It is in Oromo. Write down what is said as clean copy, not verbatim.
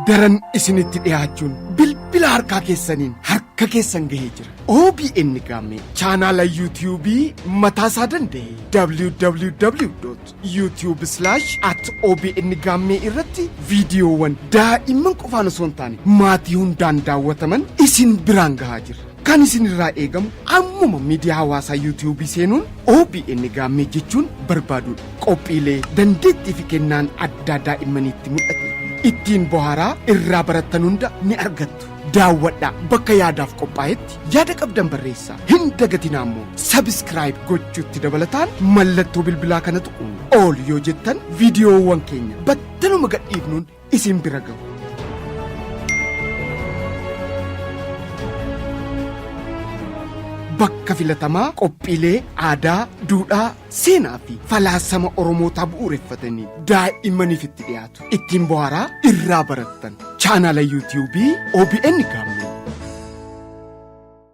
Daran isinitti dhiyaachuun bilbila harkaa keessaniin harka keessan gahee jira. OBN Gaammee chaanaala yuutiyuubii mataasaa danda'e www.youtube/@obn Gaammee irratti viidiyoowwan daa'imman qofaan osoo hin taane maatii hundaan daawwataman isin biraan gahaa jira. Kan isin irraa eegamu ammuma miidiyaa hawaasaa yuutiyuubii seenuun OBN Gaammee jechuun barbaaduudha. Qophiilee dandeettii fi kennaan addaa daa'immaniitti mul'ate ittiin bohaaraa irraa barattan hunda ni argattu. Daawwadhaa bakka yaadaaf qophaa'etti yaada qabdan barreessaa. Hin dagatinaa immoo sabiskiraayib gochuutti dabalataan mallattoo bilbilaa kana tuquun ool yoo jettan viidiyoowwan keenya battaluma gadhiifnuun isin bira gahu. Bakka filatamaa qophiilee aadaa, duudhaa, seenaa fi falaasama Oromootaa bu'uureffatanii daa'immaniif itti dhiyaatu. Ittiin bohaaraa irraa barattan. Chaanaala yuutiyuubii OBN Gaammee.